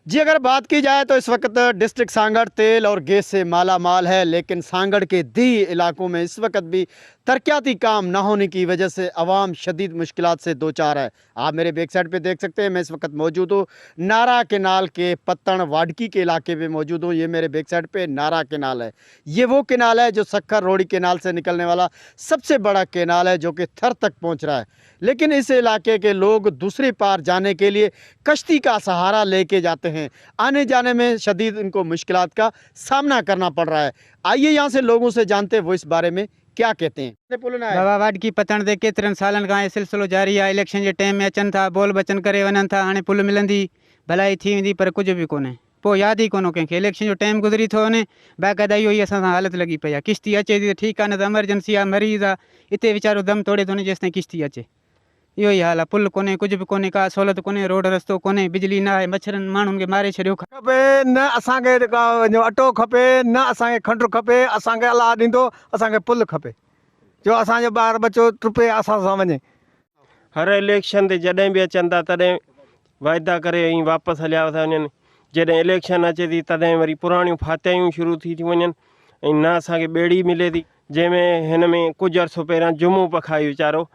जी अगर बात की जाए तो इस वक्त डिस्ट्रिक्ट सांगड़ तेल और गैस से माला माल है, लेकिन सांगड़ के दी इलाकों में इस वक्त भी तरक्याती काम ना होने की वजह से अवाम शदीद मुश्किलात से दो चार है। आप मेरे बैक साइड पे देख सकते हैं, मैं इस वक्त मौजूद हूँ नारा केनाल के पत्तन वाडकी के इलाके पे मौजूद हूँ। ये मेरे बैक साइड पे नारा केनाल है। ये वो केनाल है जो सक्खर रोड़ी केनाल से निकलने वाला सबसे बड़ा केनाल है, जो कि थर तक पहुँच रहा है। लेकिन इस इलाके के लोग दूसरे पार जाने के लिए कश्ती का सहारा लेके जाते हैं। आने जाने में शदीद इनको मुश्किलात का सामना करना पड़ रहा है। आइए, यहाँ से लोगों से जानते हैं वो इस बारे में क्या कहते हैं। बाबा, वाडकी पतण ते केतिरनि सालनि खां सिलसिलो जारी आहे। इलेक्शन जे टाइम में अचनि था, बोल बचन करे वञनि था, हाणे पुल मिलंदी, भलाई थी वेंदी, पर कुझु बि कोन्हे। पोइ यादि ई कोन कंहिंखे। इलेक्शन जो टाइम गुज़री थो वञे, बाक़ाइदा इहो ई असां सां हालत लॻी पई आहे। किश्ती अचे थी त ठीकु आहे, न त एमरजेंसी आहे, मरीज़ आहे, हिते वीचारो दम तोड़े थो वञे जेसि ताईं किश्ती अचे। इहो ई हाल आहे। पुल कोन्हे, कुझु बि कोन्हे, का सहूलियत कोन्हे, रोड रस्तो कोन्हे, बिजली न आहे, मच्छरनि माण्हुनि खे मारे छॾियो। खपे न असांखे अटो खपे, न असांखे खंड खपे। असांखे अलाह ॾींदो, असांखे पुल खपे, जो असांजो ॿार बचो टुपे, असां सां वञे। हर इलेक्शन ते जॾहिं बि अचनि था, तॾहिं वाइदा करे ऐं वापसि हलिया था वञनि। जॾहिं इलेक्शन अचे थी, तॾहिं वरी पुराणियूं फातियायूं शुरू थी थियूं वञनि ऐं न असांखे ॿेड़ी मिले थी। जंहिंमें हिन में कुझु अरसो पहिरियां जुमो पखाई वीचारो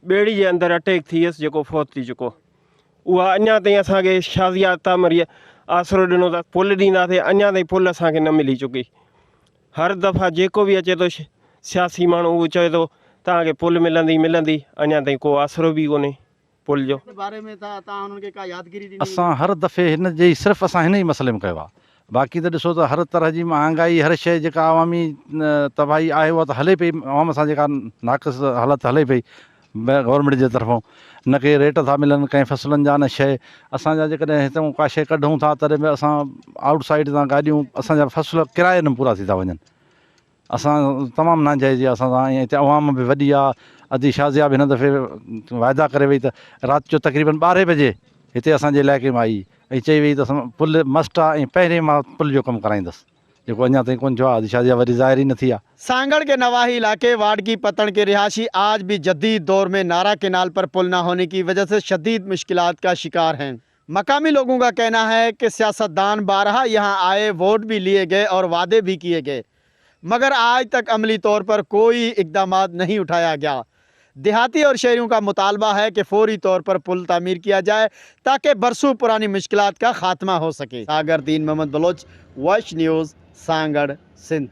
ॿेड़ी जे अंदरि अटैक थी वियुसि, जेको फौत थी चुको। उहा अञा ताईं असांखे शाज़िया तामरीअ आसरो ॾिनो त पुल ॾींदासीं, अञा ताईं पुल असांखे न मिली चुकी। हर दफ़ा जेको बि अचे थो सियासी माण्हू, उहो चवे थो तव्हांखे पुल मिलंदी मिलंदी, अञा ताईं को आसरो बि कोन्हे पुल जो। बारे में तव्हां हुननि खे का यादगिरी ॾिनी? असां हर दफ़े हिन जे सिर्फ़ असां हिन ई मसइले में कयो आहे। बाक़ी त ॾिसो त हर तरह जी महांगाई, हर शइ जेका अवामी तबाही आहे, उहा त हले पई। अवाम सां जेका नाक़िस हालत हले पई गवर्नमेंट जे तरफ़ों, न के रेट था मिलनि कंहिं फ़सलनि जा, न शइ। असांजा जेकॾहिं हितां का शइ कढूं था, तॾहिं बि असां आउट साइड तां गाॾियूं, असांजा फ़सल किराए में पूरा थी था वञनि। असां तमामु नाजाइज़ आहे असां सां ऐं हिते अवाम बि वॾी आहे। अदी शाज़िया बि हिन दफ़े वाइदा करे वई त राति जो तक़रीबन 12 बजे हिते असांजे इलाइक़े में आई ऐं चई वई त असां पुल मस्ट आहे ऐं पहिरीं मां पुल जो कमु कराईंदुसि, जेको अञा ताईं कोन थियो आहे। अदी शाज़िया वरी ज़ाहिर ई न थी आहे। सांगड़ के नवाही इलाके वाडकी पतन के रिहायशी आज भी जदीद दौर में नारा केनाल पर पुल न होने की वजह से शदीद मुश्किलात का शिकार हैं। मकामी लोगों का कहना है कि सियासतदान बारहा यहाँ आए, वोट भी लिए गए और वादे भी किए गए, मगर आज तक अमली तौर पर कोई इकदाम नहीं उठाया गया। देहाती और शहरियों का मुतालबा है कि फौरी तौर पर पुल तामीर किया जाए, ताकि बरसों पुरानी मुश्किलात का खात्मा हो सके। सागर दीन मोहम्मद बलोच, वॉइस न्यूज़, सांगड़, सिंध।